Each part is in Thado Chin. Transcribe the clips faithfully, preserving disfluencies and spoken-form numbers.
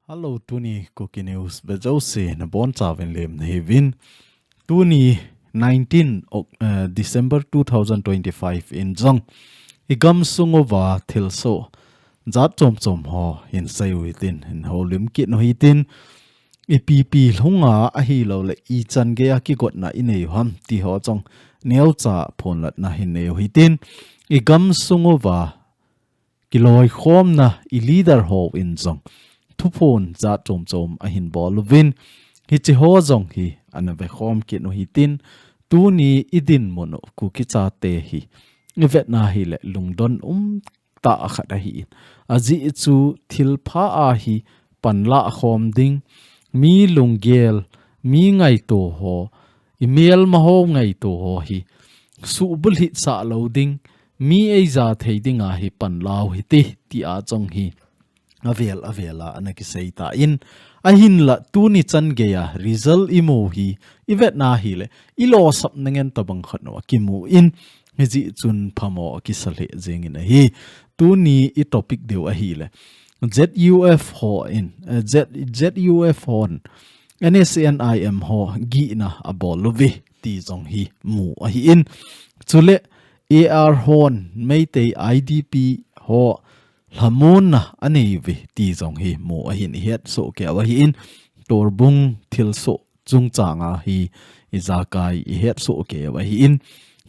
Hello, tuni Kuki News vejouse nabonchauvin lemna hiuvin. Tuni nineteen Oc- eh, December two thousand twenty-five in jong igamsung uva thilsoh jat chom chom ho hinsei u hitin, hinhoulim kit u hitin, ipi ipi lhunga ahilouleh ichan geiya kigotna inei u ham ti ho jong neocha phondohna hinnei u hitin, igamsung uva kiloikhomna ileader hon jong thuphon jat chom chom ahinbol uvin, hiche ho jong hi ana vekhom kit u hitin, tuni idinmun u Kuki chate hi ivetna hileh lungdon umtah khat ahin, ajeh chu thilpha a hi panlah khom ding, mi lunggel, mi ngaito ho, imelma ho ngaito ho hi suhbulhit sah lou ding, mi eija thei dinga hi panla u hite tia jong hi avel avel a ana kisei tan, ahinlah tuni chan geiya result imu hi ivetna hileh ilosapna ngen tobang khat u akimun, hijeh chun phamo akisa lheh jengin ahi. Tuni itopic diu ahileh Z U F hon, eh, Z, Z U F hon N S C N I M ho gihna abol uve ti jong hi mu ahin. Chuleh A R hon Meitei I D P ho lhamonna anei uve ti jong hi mu ahin, ihetsoh kei u ahin. Torbung thilsoh chungchanga hi ijakai ihetsoh kei u ahin.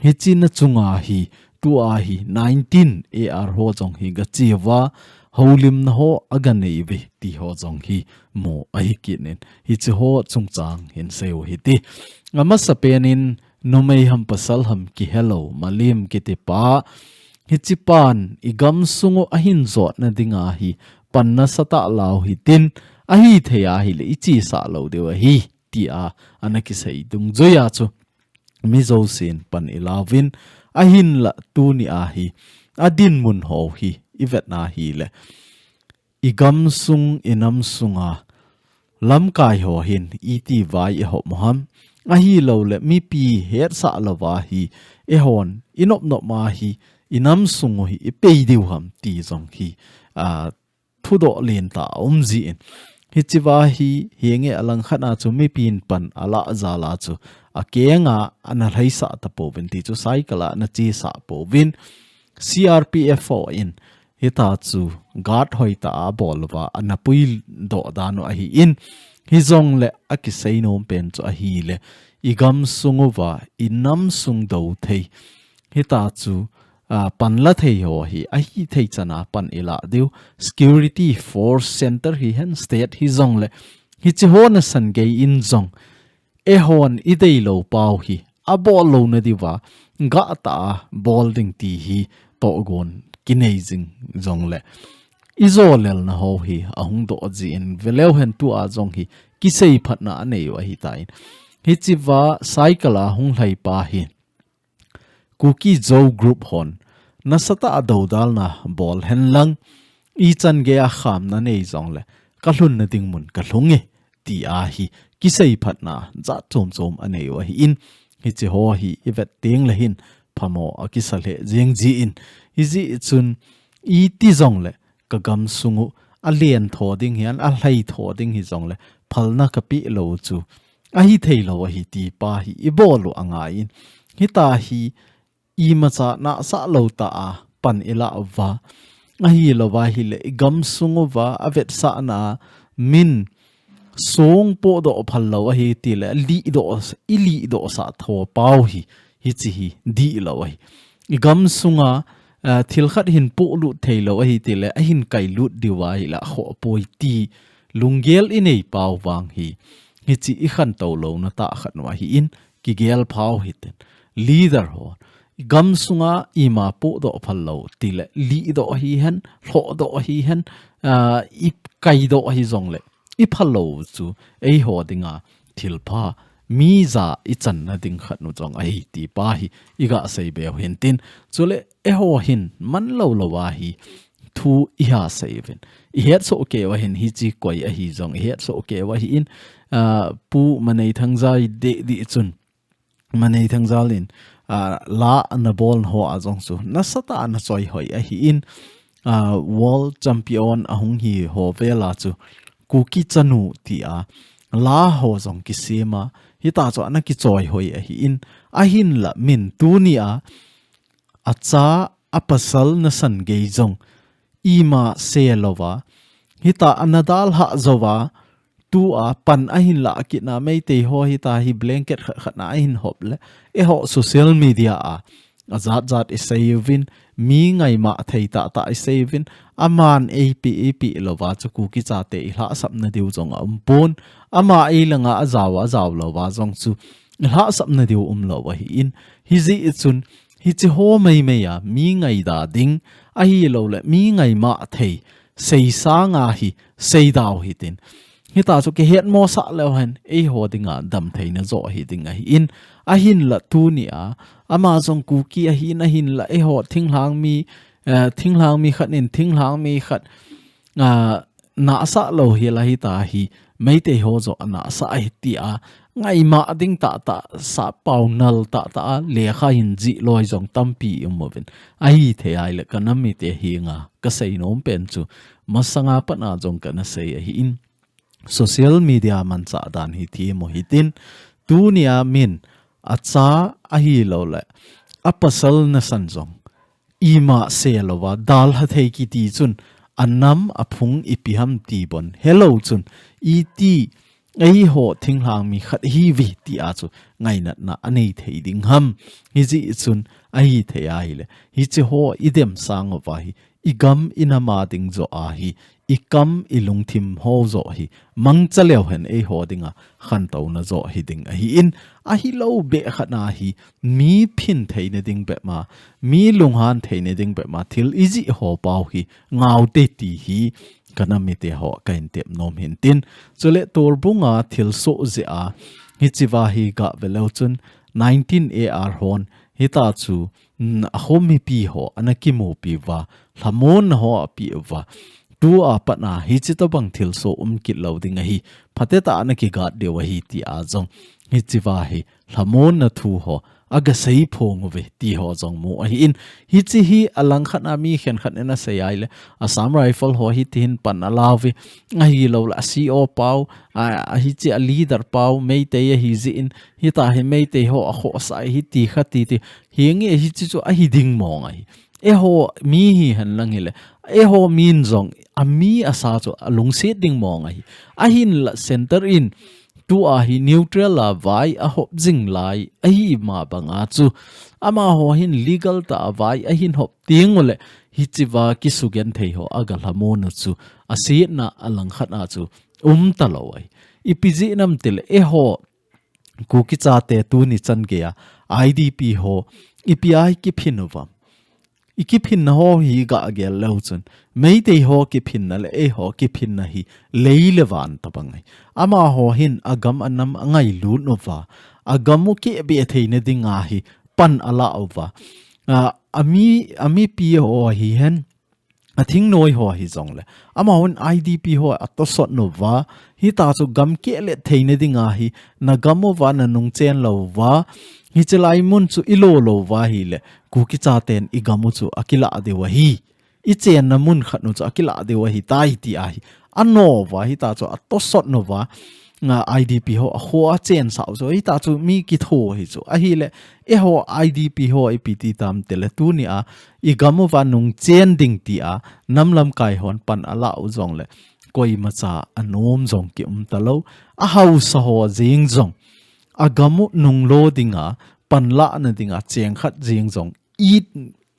Hiche na chunga hi tua hi nineteen A R ho jong hi gache uva houlimna ho aganei uve ti ho jong hi mu ahi kit in, hiche ho chungchang hinsei u hite. Amasapen in numei ham pasal ham kihelou Malim kitipa, hichepan igamsung u ahin jotna dinga hi pan nasatah la u hitin, ahithei ahileh ichesah lou diu ahi tia ana kisei dungjuiya chu mijousen pan ilauvin, ahinlah tuni a hi adinmun ho hi ivetna hileh igamsung inamsunga lamkai ho hin iti vai ihop u ham, ahilouleh mipi hetsah louva hi eihon inopnop ma hi inamsung u hi ipei diu ham ti jong hi, a, thudoh lentah aum jin, hichea hi henge alangkhat a chu mipin pan alah jal a chu akenga ana lhaisah tapouvin ti chu cycle a ana chesah pouvin, C R P F hon hita chu guard hoitah a abol uva ana puidoh dan u ahin, hijongleh akisei nom pen chu ahileh igamsung uva inamsung dou thei hita chu, a, panla thei ho hi ahithei chana pan ilah diu, security force center hihen state hijongleh hiche ho nasan geiyin jong eihon ideilou pau hi abol louna diuva gahtah a bol ding ti hi tohgon kinei jing jongleh ijolelna ho hi ahung doh jin, veleu hen tua jong hi kisei phatna anei u ahitan, hichea cycle a hung lhaipa hi Kuki Zo group hon nasatah a doudalna bol henlang, ichan geiya khamna nei jongleh kalhunna ding mun kalhunge tia hi kisei phatna jat chom chom anei u ahin, hiche ho hi ivet tengleh hin phamo akisa lheh jeng jin, hijeh chun iti jongleh kagamsung u alen tho ding hihen, alhai tho ding hijongleh phalna kapeh lou chu ahithei lou ahi tipa hi ibol u angaiyin, hita hi imacha nahsah lou tah a pan ilah uva, ahilouva hileh igamsung uva avetsahna a min song pohdoh phal lou ahi tileh lihdoh, ilihdohsah tho pau hi hiche hi dihlou ahi. Igamsunga, a, thil khat hin pohlut theilou ahi tileh ahin kailut diu ahileh akhoh poi ti lunggel inei pau vang hi hiche ikhantou louna tah khat u ahin, kigel phau hitin. Leader ho igamsunga ima pohdoh phal lou tileh lihdoh hihen, lhohdoh hihen, a, ikaidoh hijongleh iphal lou chu eiho dinga thilpha, mi ja ichanna ding khat u jong ahi tipa hi igasei beu hintin. Chuleh eiho hin manlou louva hi thu iha sei uvin, ihetsoh kei u ahin, hiche koi ahi jong ihetsoh kei u ahin, a, Pu Maneithangjal deh deh chun, Maneithangjal in, ah, la ana bolna ho a jong chu nasatah a ana choihoi ahin, ah, world champion ahung hi ho vela chu Kuki chanu tia la ho jong kisema, hita chu ana kichoihoi ahin, ahinla min tunia acha apasal nasan gei jong ima se louva, hita ana dalha jouva, tua pan ahin lah kit na Meitei ho hita hi blanket khat khat na ahin hop le, eiho social media a ajat jat isei uvin, mi ngaima thei tahtah isei uvin, aman eipi eipi louva chu Kuki chate ilhahsapna diu jong aumpon, ama eilanga ajao ajao louva jong chu ilhahsapna diu umlou ahin, hijeh chun hiche ho meimei a mi ngaida ding, ahilouleh mi ngaima thei seisanga hi seidau hitin, hita chu kihetmosah leuhen eiho dinga damtheina joh hiding ahin, ahinla tunia ama jong Kuki ahin, ahinla eiho thinglhang mi, eh, thinglhang mi khat in thinglhang mi khat, ah, nahsah lou hila hita hi Meitei ho joh anahsah ahi tia ngaima ding tahtah, sappao nal tahtah a lekha hin jih loi jong tampi ium uvin, ahithei ahile kanam mite henga kasei nom pen chu masanga pat a jong kana sei ahin, social media manchah dan hi thim u hitin, tunia min acha ahilouleh apasal nasan jong ima se louva dalha thei kiti chun anam aphung ipi ham ti bon helou chun iti eiho thinglhang mi khat hiuve tia chu ngainatna anei thei ding ham, hijeh chun ahithei ahile hiche ho idem sang uva hi igam inam a ding joh ahi, ikam ilungthim ho joh hi mangcha leuhen eiho dinga khantouna joh hiding ahin, ahilou beh khat na hi mi phin theina ding bep ma, mi lunghan theina ding bep ma thil ijih ho pau hi ngaute ti hi kanam mite ho kahin tep nom hintin, chule Torbung a thilsoh jeh a hichea hi gah ve leu chun nineteen A R hon hita chu, mm, akhom mipi ho ana kimupi uva, lhamonna ho ape uva, tua pat a hiche tobang thilsoh um kit lou ding ahi, phatecha ana kigat diu ahi tia jong hichea hi lhamonna thu ho agasei phong uve ti ho jong mu ahin, hiche hi alangkhat a mi khenkhat in asei ahile Assam Rifle ho hitihin pan ala uve, ahilouleh a C O pau, a, a hiche a leader pau Meitei ahi jeh in, hita hi Meitei ho akhohsah hiti kha titi, hinge hiche chu ahi ding mong ahi. Eiho mi hihen lang hile, eiho min jong ami asa chu alungset ding mong ahi. Ahinla center in tua hi neutral a vai ahop jing lai ahima banga chu amaho hin legal tah a vai ahin hop teng uleh hichea kisugenthei ho agalhamon u chu asetna alangkhat a chu umtalou ahi. Ipi jeh ham itile eiho Kuki chate tuni chan geiya I D P ho ipi a ikiphin uvam. Ikiphinna ho hi gah gel leu chun Meitei ho kiphinna le eiho kiphinna hi lei le van tobang ahi. Amaho hin agam anam angailut uva, agam u kehbeh theina dinga hi pan ala uva, a, ami, amipi ho hihen, athingnoi ho hijongle amahon I D P ho atosot uva, hita chu gam kehlet theina dinga hi nagam uva nanung chen louva, hiche lai mun chu ilo louva ahile Kuki chaten igam u chu akilah diu ahi. Ichenna mun khat u chu akilah diu ahitai ti ahi. Anouva hita chu atosot uva, a, I D P ho akhoa chensah u chu hita chu mi kitho hi chu. Ahile eiho I D P ho ipi ti tam itile tunia igam uva nungchen ding tia nam lamkai hon pan ala u jongle koimacha anom jong kium talou. Ahaosa ho jeng jong agam u nunglo dinga, panlahna dinga cheng khat jeng jong it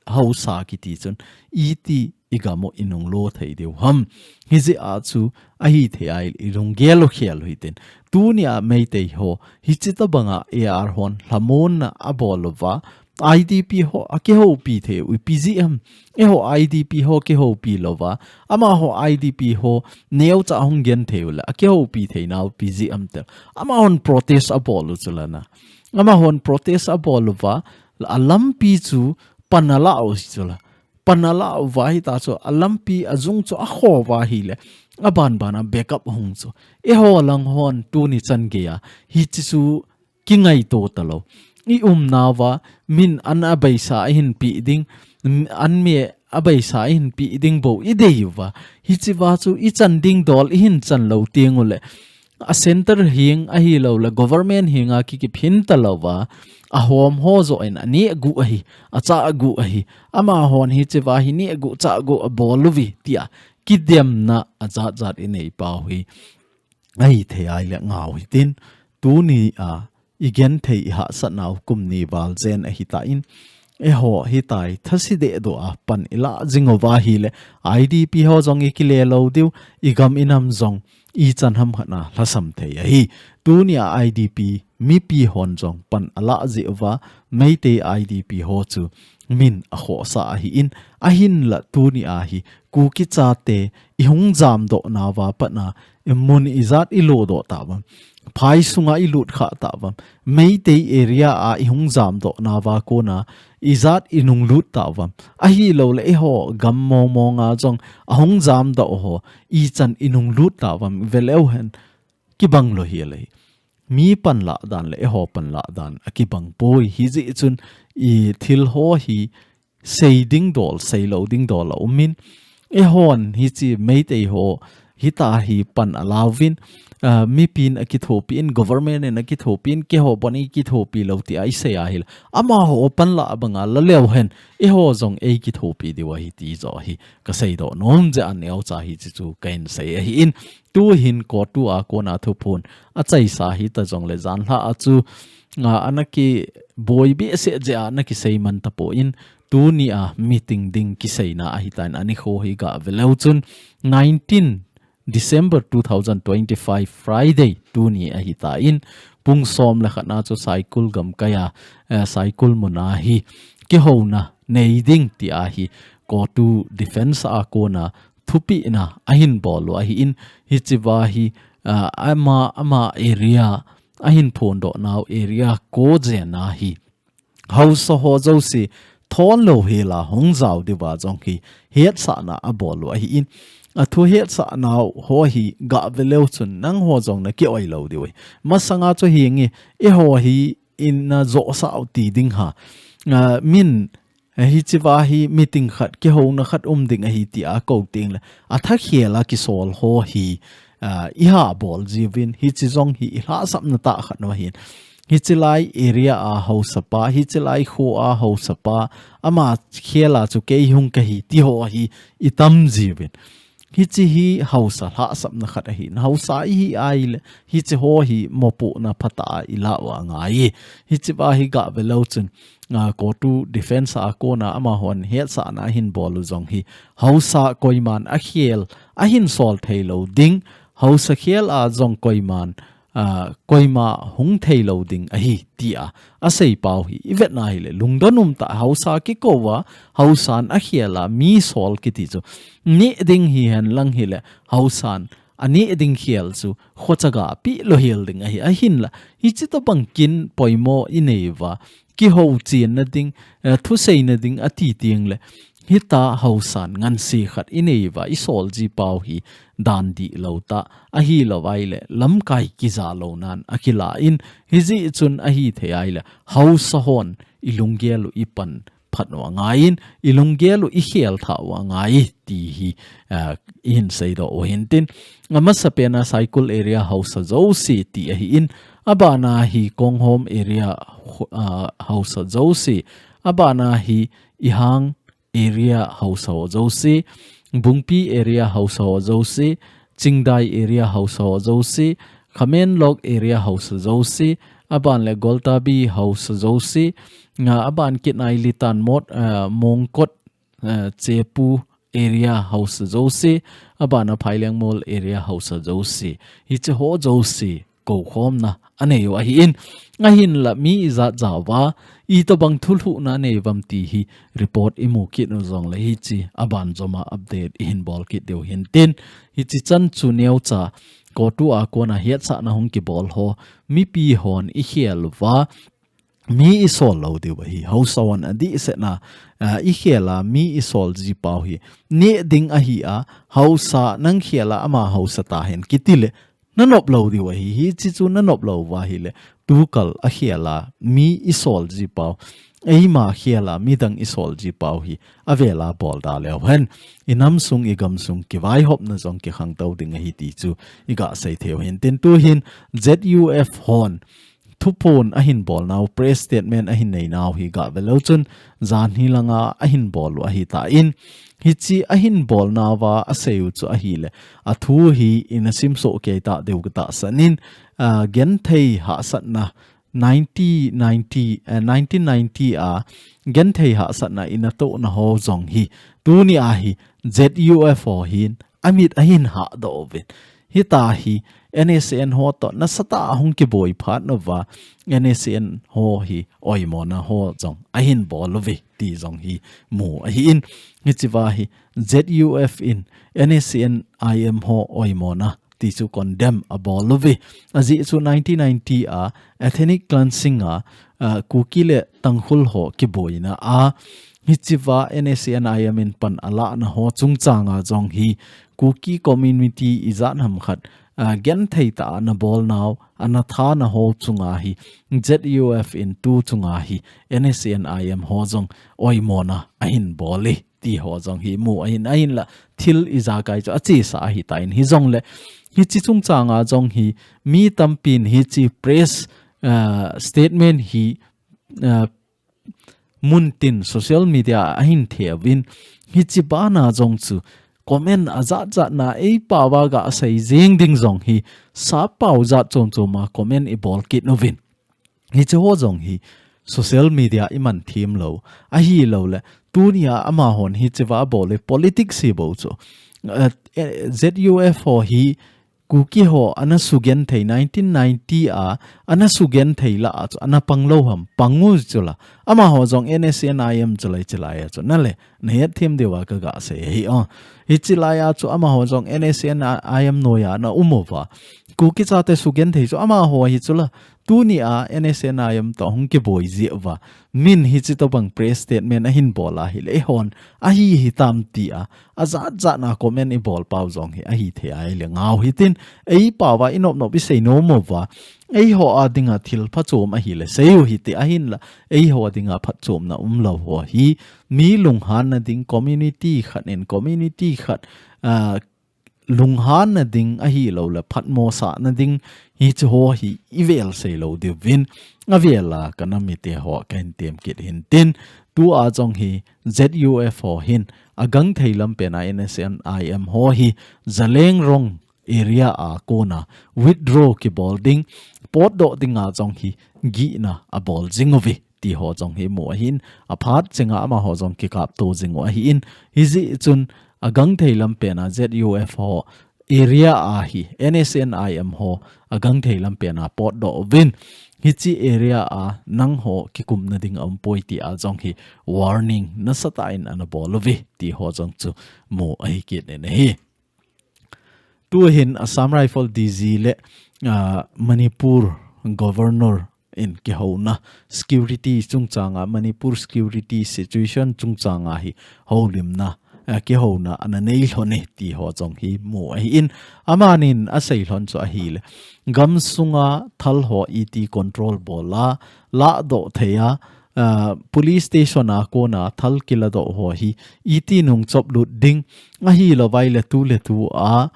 haosa kiti chun iti igam u inunglo thei diu ham. Hijeh a chu ahithei ahile ilunggel u khel u hitin. Tunia Meitei ho hiche tobanga A R hon lhamonna abol uva, I D P ho akihoupi thei u ipi jeh ham. Eiho I D P ho kihoupi louva, amaho I D P ho neocha hung genthei u le akihoupi theinau ipi jeh ham itile amahon protest abol u chu lana. Amahon protest abol uva, alampi chu pan ala u chu la. Pan ala uva hita chu alampi ajung chu akho uva ahile, abanbana backup hung chu. Eiho lang hon tuni chan geiya hiche chu kingaito talou. i umnauva, min an a beisa a hin pi ding, an mi a beisa a hin pi ding bou i dei uva. Hichiva chu i chan ding dol i hin chan lou teng uleh, a center hing ahilou le government hinga kikip hin ta louva, a hom ho joh in a neh gu ahi, a cha gu ahi, amahon hichiva hi neh gu cha gu a bol uve tia kidemna a jat jat i nei pau hi ahi thei ahile ngau hitin, tuni a i genthei i hahsatnau kum ni val jen ahi tan, eiho hitia thase deh doh a pan i la jing uva ahile, I D P ho jong i kile lou diu, i gam i nam jong i chan ham khat na lhasam thei ahi. Tuni a I D P mipi hon jong pan a la jeh uva, Meitei I D P ho chu min a khohsah ahin, ahinla tuni a hi Kuki chate i hung jamdoh nauva pat na, i mun ijat i lut doh tauvam, phai sunga i lut kha tauvam, Meitei area a i hung jamdoh nauva kona ijat i nung lut tauvam, ahilou le eiho gam mong mong a jong a hung jamdoh ho i chan i nung lut tauvam, veleu hen kibang lou hi le hi. Mi pan la dan le eiho pan la dan a kibang poi, hijeh chun i thil ho hi sei ding dol, sei lou ding dol a um in, eihon hichi Meitei ho hitia hi pan a lauvin, ah, mipin a kithopi in, government in a kithopi in, keiho pon i kithopi lou tia i sei ahile, amaho pan la banga la leu hen, eiho jong ei kithopi diu ahi ti joh hi ka seidoh nom jeh a neocha hichi chu ka hin sei ahin, tuhin COTU a kona thuphon a chaisa hita jongle janhi a chu, ah, ana kiboi behseh jeh a ana kisei man tapon, tuni a meeting ding kiseina ahitan, ani kho hi ga veleu chun nineteen December two thousand twenty-five Friday tuni ahitan, pung som le khat na chu Saikul gamkai a, eh, Saikul mun a hi kihouna nei ding tia hi COTU defense a kona thupina ahin bol u ahin, hichiva hi, ah, ama, ama area ahin phondoh nau area ko jen a hi haosa ho jouse thon lou hela hung jao diuva jong hi hetsahna a bol u ahin, a thu hetsah nau ho hi ga veleu chun nangho jong na ki-oi lou diu ahi. Masanga chu hinge, eiho hi ina joh sao ti ding ha. Ah, min, eh, hichiva hi meeting khat, kihouna khat um ding ahi tia kou teng le, a thakhel a kisol ho hi, ah, i ha bol jiuvin, hichi jong hi i lhahsamna tah khat u ahin. Hichi lai area a haosa pa, hichi lai kho a haosa pa, ama khel a chu kei hung kahi ti ho hi i tam jiuvin. Hichi hi haosa lhahsamna khat ahin. Haosa i hi ahile, hichi ho hi mopohna phatah a i la u angai. Hichiva hi ga veleu chun, ah, COTU defense a kona amahon hetsahna ahin bol u jong hi haosa koiman a khel ahin sol thei lou ding, haosa khel a jong koiman, ah, koima hung thei lou ding ahi tia a sei pau hi i vet na hile, lungdon um tah, haosa kikou a, haosan a khel a mi sol kiti chu neh ding hihen lang hile, haosan a neh ding khel chu khocha ga pi lou hel ding ahi, ahinla hichi tobang kin poimo i nei uva, kihou chenna ding, eh, thuseina ding ati teng le, hitia haosan ngansi khat i nei uva, i sol ji pau hi dan dihlou tah, ahilou vai le lamkai kija lou nan a kila in, hijeh chun ahi thei ahile, haosa hon i lunggel u i pan phat u angai in, i lunggel u i khel tha u angai ti hi, ah, i hin seidoh u hintin. Amasapen a Saikul area haosa jouse ti ahin, abana hi Konghom area, ah, haosa jouse, abana hi Ihang area haosa ho jouse, Bungpi area haosa ho jouse, Chingdai area haosa ho jouse, Khamenlok area haosa jouse, aban le Goltabi haosa jouse, nga aban kit nai Litan Mot, ah, Mongkot, ah, Chepu area haosa jouse, abana Phailengmol area haosa jouse. Hichi ho jouse koukhomna a nei u ahin, ahinla mi ijat jao va, itobang thulhuhna a nei uvam ti hi report i mu kit u jongle hichi aban joma update i hin bol kit diu hintin. Hichi chan chu neocha COTU a kona hetsahna hung kibol ho, mipi hon i khel uva, mi i sol lou diu ahi. Haosa hon adehsetna, ah, i khel a mi i sol ji pau hi neh ding ahi a, haosa nang khel a ama haosa tahen kiti le, na nop lou diu ahi. Hichi chu na nop lou uva ahile, tukal a khela mi i sol ji pau, eima khela midang i sol ji pau hi avela bol da leu hen, i nam sung i gam sung kivaihopna jong kikhangtou ding ahi ti chu i ga sei theu hin tin tu hin Z U F hon thuphon ahin bol nau, press statement ahin nei nau hi ga ve leu chun, jan hi langa ahin bol u ahi ta in, hichi ahin bol nauva a sei u chu ahile, a thu hi ina sim soh kei ta deu ka tahsan in, a, genthei hahsatna nineteen ninety, eh, nineteen ninety a genthei hahsatna ina tohna ho jong hi, tuni a hi Z U F ho hin amit ahin hahdoh uvin. Hita hi N S C N ho toh nasatah a hung kiboi phat nauva, N S C N ho hi oimona ho jong ahin bol uve ti jong hi mu ahi in. Hichiva hi Z U F in N S C N I M ho oimona ti chu condemn a bol uve. Ajeh chu nineteen ninety a ethnic cleansing a, a, Kuki le Tangkhul ho kiboina a, hichiva N S C N I M in pan a lahna ho chungchanga jong hi Kuki community ijat ham khat, a, genthei tah a ana bol nau, ana thana ho chunga hi Z U F in tu chunga hi N S C N I M ho jong oimona ahin bol e ti ho jong hi mu ahin, ahinla thil ijakai chu achesa ahi ta in, hijongle hichi chungchanga jong hi mi tampin hichi press, ah, statement hi, ah, muntin social media a ahin theuvin, hichi bana jong chu comment ajat jat na ei pau va ga sei jing ding jong hi, sap pau jat chom chom a comment i bol kit uvin. Hichi ho jong hi social media i man thim lou, ahilou le, tuni a amahon hichiva bol le politics hi bou chu. Eh, eh, Z U F ho hi Kuki ho ana sugenthei nineteen ninety a, ana sugenthei lah a chu ana pang lou ham, pang u chu la. Amaho jong N S C N I M chu lai, chilai a chu na le, na het thim diu va ka ga sei hi o. Hichi lai a chu amaho jong N S C N I M noi a na um uva. Kuki chate sugenthei chu amaho hi chu la. Tuni a N S C N I M toh hung kiboi ji uva. Min hichi tobang press statement ahin bol ahile, eihon ahi hitam ti a, ajat jat na comment i bol pau jong hi ahi thei ahile ngau hitin, ei pau va i nop nop i sei nom uva, eiho a dinga thil phachom ahile sei u hite, ahinla eiho a dinga phatchomna um lou ho hi, mi lunghanna ding, community khat in community khat, ah, lunghanna ding ahilou le phatmosahna ding, hichi ho hi i vel sei lou diuvin, avel a ka nam mite ho ka hin tem kit hin tin, tu a jong hi Z U F ho hin agangthei lam pen a N S C N I M ho hi Zeliangrong area a kona withdraw kibol ding, potdoh ding a jong hi gihna abol jing uve ti ho jong hi mu ahin, aphat chenga amaho jong kikapto jing u ahin, hijeh chun agangthei lam pen a Z U F ho area a hi N S C N I M ho agangthei lam pen a potdoh uvin, hichi area a nangho kikumna ding a um poi ti a jong hi warning nasatah in ana bol uve ti ho jong chu mu ahi kit in ahi. Tu hin Assam Rifle D G le, ah, Manipur Governor in kihouna security chungchanga, Manipur security situation chungchanga hi houlimna, ah, kihouna ana nei lhon e ti ho jong hi mu ahin, amanin asei lhon chu ahile, gamsunga thal ho iti control bol a, lahdoh thei a, ah, police station a kona thal kiladoh ho hi iti nungchop lut ding, ahilou vai le tu le tu a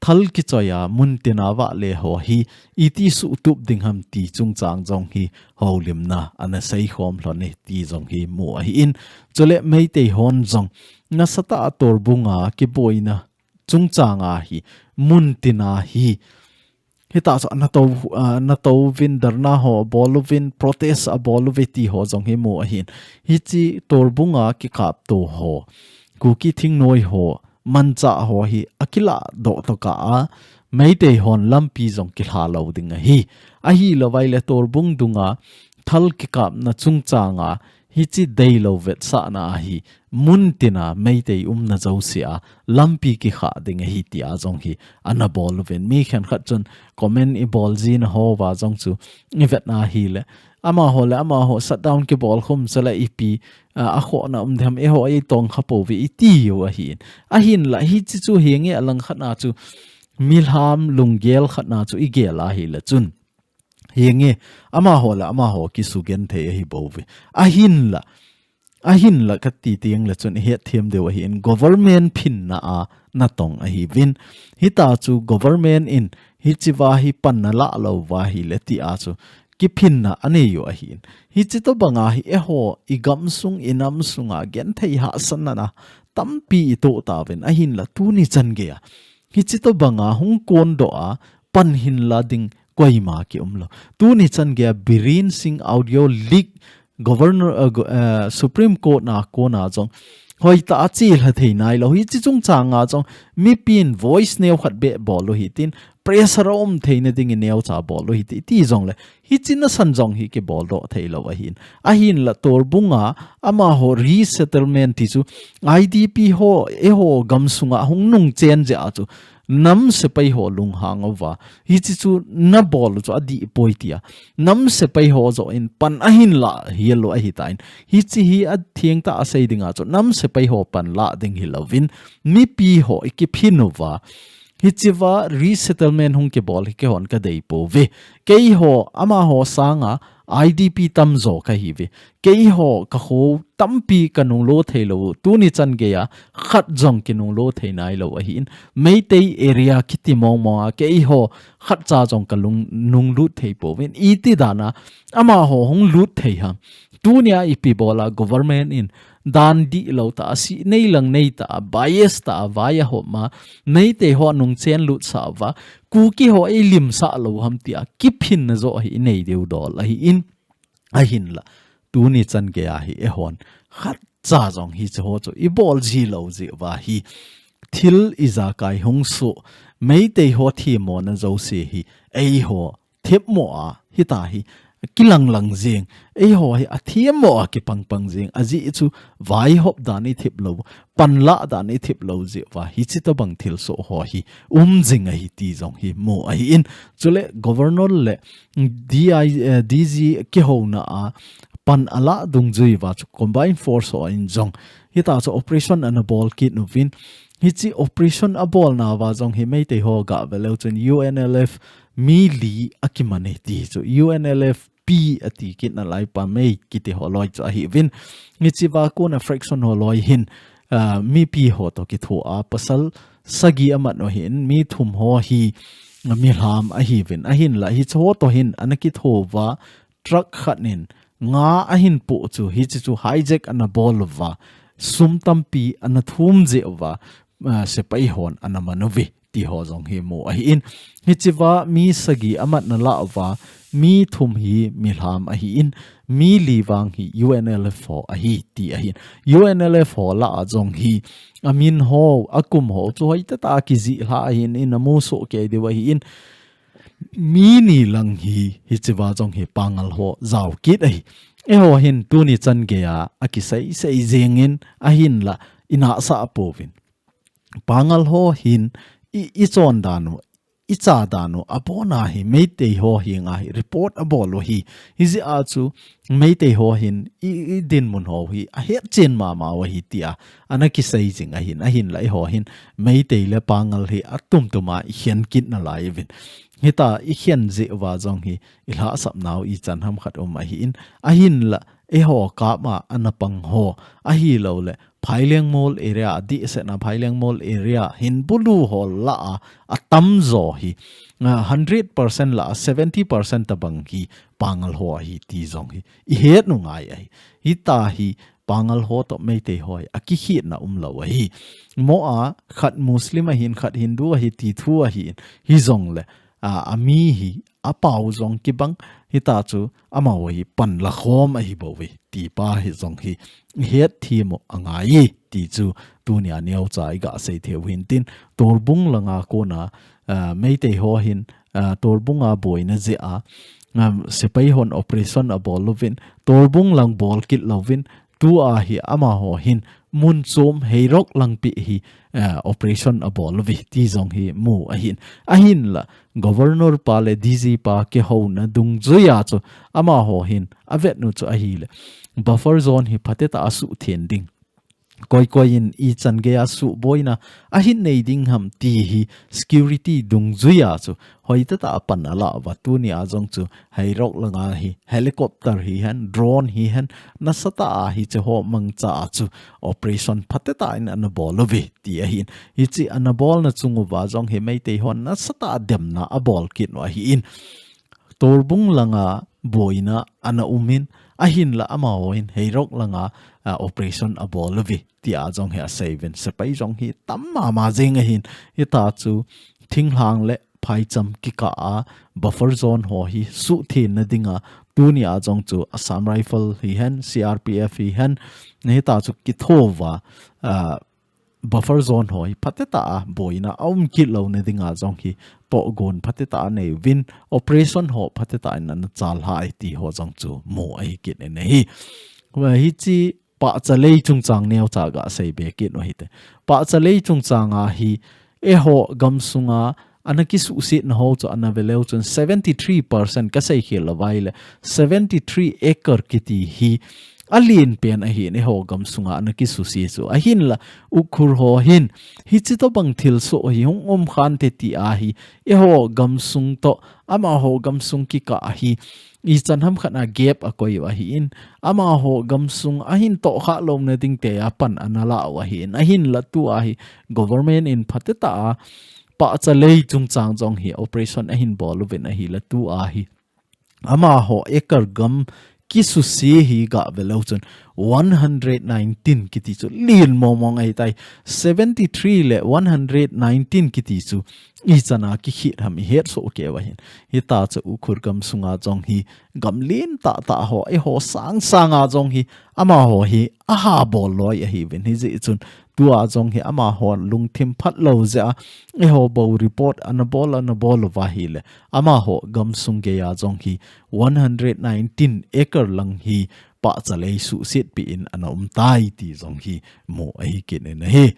thal kichoi a muntin a vahle ho hi iti suhtup ding ham ti chungchang jong hi houlimna ana seikhom lhon e ti jong hi mu ahin, chule Meitei hon jong nasatah a Torbung a kiboina chungchanga hi muntin a hi Hita chu ana tou, ah, ana tou uvin, dharna ho abol uvin, protest abol uve ti ho jong hi mu ahin. Hichi Torbung a kikapto ho, Kuki thingnoi ho, manchah ho hi akiladoh tokah a, Meitei hon lampi jong kilha lou ding ahi. Ahilou vai le Torbung dunga thal kikapna chungchanga hichi deilou vetsahna ahi, muntina Meitei umna jousea lampi kikhah ding ahi tia jong hi ana bol uvin. Mi khenkhat chun comment ibol jina hoa jong chu ivet na ahile, amaho le amaho shutdown kibol khum sela ipi, a, akhohna um dem, eiho eitong kha pouve iti u ahin. Ahinla hichi chu hinge, alangkhat na chu milham lunggel khat na chu igel ahile chun Hinge, amaho le amaho kisugenthei ahi bouve. Ahinla, ahinla kati teng le chun ihet them diu ahin, government phinna a natong ahiuvin. Hita chu government in hichea hi pan nalah lou uva ahile tia chu kiphinna anei u ahin. Hichi tobanga hi eiho igamsung inam sunga genthei hahsatna tampi itoh tauvin ahinla tuni chan geiya hichi tobanga hung kondoh a pan hinla ding koima kium lou. Tuni chan geiya Biren Singh audio leak Governor, uh, go- uh, Supreme Court na kona jong hoitah a chelha thei nailou. Hichi chungchanga jong mipin voice neokhat beh bol u hitin pressure aum theina dingin neocha bol u hiti, ti jongle hichi nasan jong hi kiboldoh theilou ahin. Ahinla Torbung a amaho resettlement ti chu I D P ho eiho gamsunga hung nungchen jeh a chu nam sepai ho lunghang uva hichi chu nabol u chu adih poi tia nam sepai ho joh in pan ahinla hiel u ahitan. Hichi hi athengtah a sei dinga chu nam sepai ho pan lah ding hilouvin mipi ho ikiphin uva hichea resettlement hung kibol hi keihon kadei pouve. Keiho amaho sanga I D P tamjo kahiuve. Keiho kakho tampi kanunglut theilou u. Tuni chan geiya khat jong kinunglut thei nailou ahin. Meitei area kiti mongmonga keiho khatcha jong kalung nunglut thei pouvin. Iti dana amaho hung lut thei ham. Tunia ipi bola government in dan dihlou tah a, si nei lang nei tah a, bias tah a, vai ahom a, Meitei ho nungchen lutsah uva, Kuki ho eilimsah lou ham tia kiphinna joh hi inei diu dol ahin, ahinla tuni chan geiya hi eihon khatcha jong hichi ho chu ibol ji lou jeh uva hi thil ijakai hung soh, Meitei ho themmona jouse hi eiho themmo a hita hi kilanglang jing, eiho hi athemmo a kipangpang jing, ajeh chu vaihop dan ithip lou, panlah dan ithip lou jeh uva hichi tobang thilsoh ho hi um jing ahi ti jong hi mu ahin. Chule Governor le D I, eh, D G kihouna a pan alah dungjui uva chu combined force ho in jong hita chu operation ana bol kit uvin, hichi operation abolna uva jong hi Meitei ho gah ve leu chun U N L F mi li akiman e ti chu U N L F P ati kit nalai pa mei kiti ho loi chu ahiuvin. Hichea kona faction ho loi hin, ah, mipi ho toh kithoa pasal sagi amat u ahin, mi thum ho hi milham ahiuvin. Ahinla hichi ho toh hin ana kitho uva truck khat in nga ahin poh chu hichi chu hijack ana bol uva, sum tampi ana thum jeh uva, ah, sepai hon ana man uve ti ho jong hi mu ahin. Hichea mi sagi amat nalah uva, mi thum hi milham ahin, mi li vang hi U N L F ho ahi ti ahin. U N L F ho lah a jong hi amin ho, akum ho chu hoitah tah a kijih lha ahin, ina mu soh kei diu ahin. Mi ni lang hi hichea jong hi Pangal ho jao kit ahi. Eiho hin tuni chan geiya akisei sei jingin ahinla inahsah pouvin. Pangal ho hin i, ichon dan u, icha dan u, abona hi Meitei ho henga hi report abol u ahi. Hijeh a chu Meitei ho hin i, idinmun ho hi ahetchen mama u ahi tia ana kisei jing ahin, ahinla eiho hin Meitei le Pangal hi atumtum a ikhen kit nalai uvin. Hita ikhen jeh uva jong hi ilhahsapnau ichan ham khat um ahin, ahinla eiho kap a ana pang ho, ahilouleh Phaileng Mol area, adehsetna Phaileng Mol area hin bulu ho lah a atamjo hi, ah, hundred percent lah a seventy percent tobang hi Pangal ho ahi ti jong hi ihet u ngai ahi. Hita hi Pangal ho toh Meitei ho hi akikhetna umlou ahi. Mo a khat Muslim ahin, khat Hindu ahi ti thu ahin, hijongle, a, ami hi apao jong kibang, hita chu amaho hi panla khom ahi bouve ti pa hi jong hi ihet them u angai e ti chu tunia neocha iga sei thei u hintin, Torbung langa kona, a, Meitei ho hin, a, Torbung a boina jeh a, um, sepai hon operation abol uvin, Torbung lang bol kit louvin, tua hi amaho hin mun chom Heirok langpi hi, eh, operation abol uve ti jong hi mu ahin. Ahinla Governor pa le D G pa kihouna dungjuia chu amaho hin avet u chu ahile buffer zone hi phatecha a suhtheng ding. koi koi in ichan gei a suhboina ahin nei ding ham ti hi security dungjuia chu hoitah a pan ala uva, tunia jong chu Heirok langa hi helicopter hihen, drone hihen, nasatah a hiche ho mangcha a chu operation phatecha in ana bol uve ti ahin. Hiche ana bolna chung uva jong hi Meitei hon nasatah a demna abol kit u ahin. Torbung langa boina ana umin, ahinla amahon Heirok langa, ah, operation abol uve tia jong hi asei uvin. Sepai jong hi tam mama jing ahin, hita chu thinglhang le phaicham kikah a buffer zone ho hi suhtheng na dinga, tunia jong chu Assam Rifle hihen, C R P F hihen, hita chu kitho uva, ah, buffer zone ho hi phatecha a boina aum kit louna dinga jong hi tohgon phatecha anei uvin, operation ho phatecha in ana chalhai ti ho jong chu mu ahi kit in ahi. Hiche pahcha lei chungchang neocha gasei be kit u hite. Pahcha lei chungchang a hi eiho gamsunga ana kisuhsetna ho chu ana ve leu chun seventy three percent kasei khel lou vai le, seventy three acre kiti hi alen pen ahin eiho gamsunga ana kisuhset chu. Ahinla Ukhrul ho hin hiche tobang thilsoh hi hung um khante tia hi eiho gamsung toh amaho gamsung kikah a hi ichan ham khat a gap akoi u ahin, amaho gamsung ahin tohkhah louna ding tia pan ana la u ahin, ahinla tua hi government in phatecha a pahcha lei chungchang jong hi operation ahin bol uvin ahile tua hi amaho acre gam kisuse hi gave leu chun one hundred nineteen kiti chu len mong mong ahitai. Seventy three le one hundred nineteen kiti chu ichan a kikhet ham ihet soh kei u ahin. Hita chu Ukhrul gamsunga jong hi gam len tahtah ho, eiho sangsanga jong hi amaho hi aha bol loi ahiuvin, hijeh chun tua jong hi amaho lungthim phat lou jeh a eiho bou report ana bol, ana bol uva ahile amaho gamsung geiya jong hi one hundred nineteen acre lang hi pahcha lei suhset peh in ana um tai ti jong hi mu ahi kit in ahi.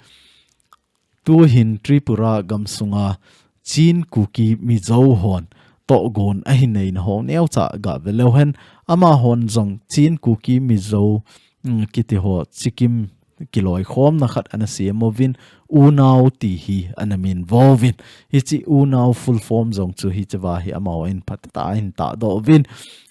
Tuhin Tripura gamsunga Chin, Kuki, Mizo hon tohgon ahin neina ho neocha gave leu hen, amahon jong Chin, Kuki, Mizo, mm, kiti ho Sikkim kiloikhomna khat ana sem uvin, Unau ti hi ana min vo uvin. Hiche Unau full form jong chu hichea hi amahon phatecha in tahdoh uvin.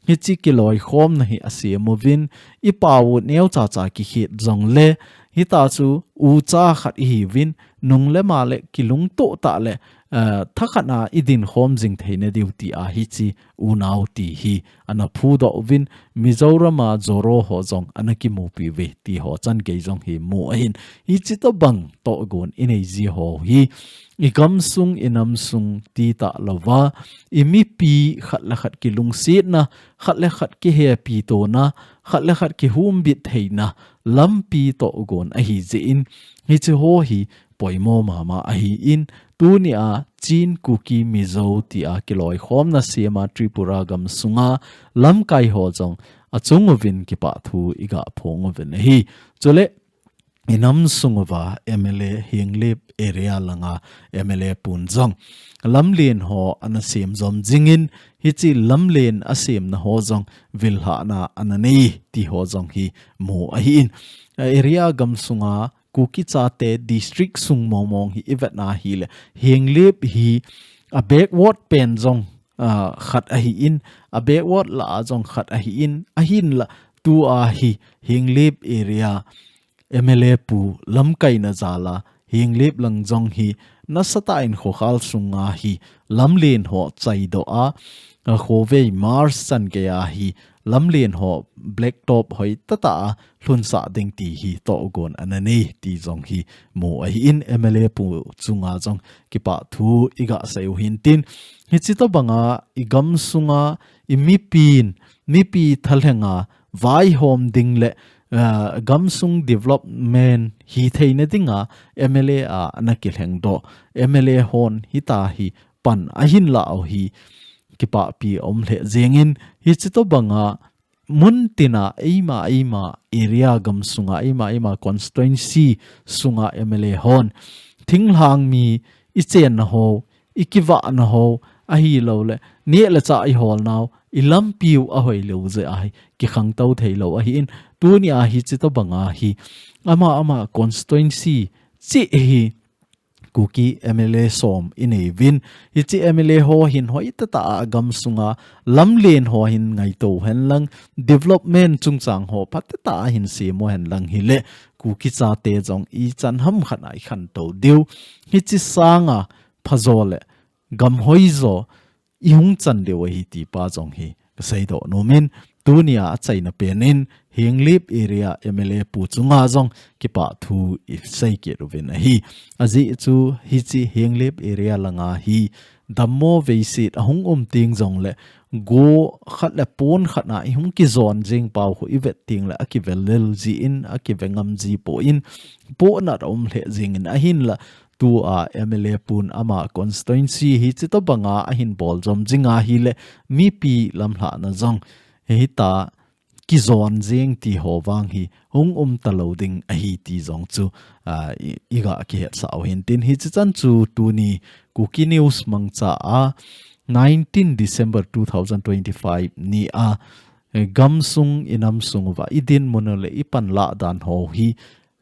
Hiche kiloikhomna hi asem uvin, ipao u neocha cha kikhet jongle, hita chu ucha khat ihiuvin, nung le ma le kilungtoh tah le, eh, thakhat a idin khom jing theina diu tia hiche Unau ti hi ana phudoh uvin, Mizoram a Zoro ho jong ana kimupi uve ti ho chan gei jong hi mu ahin. Hiche tobang tohgon inei ji ho hi igamsung inamsung ti talouva, imipi khat le khat kilungsetna, khat le khat kihepi tona, khat le khat kihumbit theina lampi tohgon ahi jeh in, hiche ho hi poimo mama ahin, tunia Chin, Kuki, Mizo tia kiloikhomna sema Tripura gamsunga lamkai ho jong achung uvin kipah thu iga phong uvin ahi. Chule inamsung uva M L A Henglep area langa M L A pun jong lamlen ho ana sem jom jingin, hiche lamlen asemna ho jong vilhahna ana nei ti ho jong hi mu ahin. A area gamsunga Kuki chate district sung mong mong hi ivetna hile, Henglep hi a backward pen jong, ah, khat ahin, a backward lah a jong khat ahin, ahinla tua hi Henglep area M L A pu lamkaina jal a Henglep lang jong hi nasatah in khokhal sunga hi lamlen ho chaidoh a, a khovei March chan geiya hi lamlen ho blacktop hoitah tah a lhunsah ding ti hi tohgon ana nei ti jong hi mu ahin, M L A pu chunga jong kipah thu iga sei u hintin, hiche tobanga igamsunga imipin, mipi thalhenga vaihom ding le, ah, gamsung development hitheina dinga M L A a ana kilhengdoh M L A hon hitia hi pan ahin lah u hi kipahpi aum lheh jengin, hiche tobanga muntina eima eima area gamsunga eima eima constituency sunga M L A hon thinglhang mi ichenna ho, ikivahna ho, ahilouleh neh le chah iholnau, ilampiu ahoilou jeh ahi, kikhangtou theilou ahin, tunia hiche tobanga hi, ama, ama constituency cheh hi, Kuki M L A som inei uvin. Hiche M L A ho hin hoitah tah a gamsunga lamlen ho hin ngaito hen lang, development chungchang ho phatah tah a hin semu hen lang hile, Kuki chate jong ichan hamkhat a ikhantou diu. Hiche sanga phajo le gamhoijo ihung chan diu ahi ti pa jong hi kaseidoh nomin, tunia achaina penin Henglep area M L A pu chunga jong kipah thu isei kit uvin ahi. Ajeh chu hiche Henglep area langa hi dammo veiset ahung um teng jongle go khat le pon khat a ihung kijon jeng pau khu ivet tengle akivel lel jin akive ngam ji poi, pohnat aum lheh jengin ahinla tua M L A pun ama constituency hiche tobanga ahin bol jom jing ahile mipi lamlhahna jong hita kijon jeng ti ho vang hi hung um talou ding ahi ti jong chu, ah, i, iga kihetsah u hintin hiche chan chu tuni Kuki News mangcha a nineteen December two thousand twenty-five ni a, eh, gamsung inamsung uva idinmun u le ipanlah dan ho hi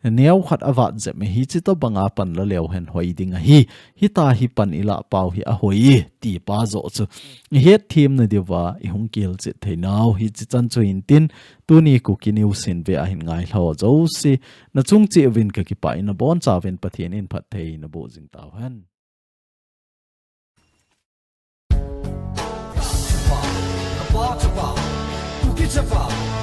neokhat avat jep e, hiche tobanga panla leu hen hoi ding ahi. Hita hi pan ilah pau hi ahoi e, ti pa joh chu ihet themna diuva ihung kilchet theinau hiche chan chu hintin, tuni Kuki News hin ve ahin ngailhah jouse nachung cheh uvin kakipah in, nabonchauvin Pathen in phatthei naboh jing tauhen. Chapa, Chapa, Kuki Chapa.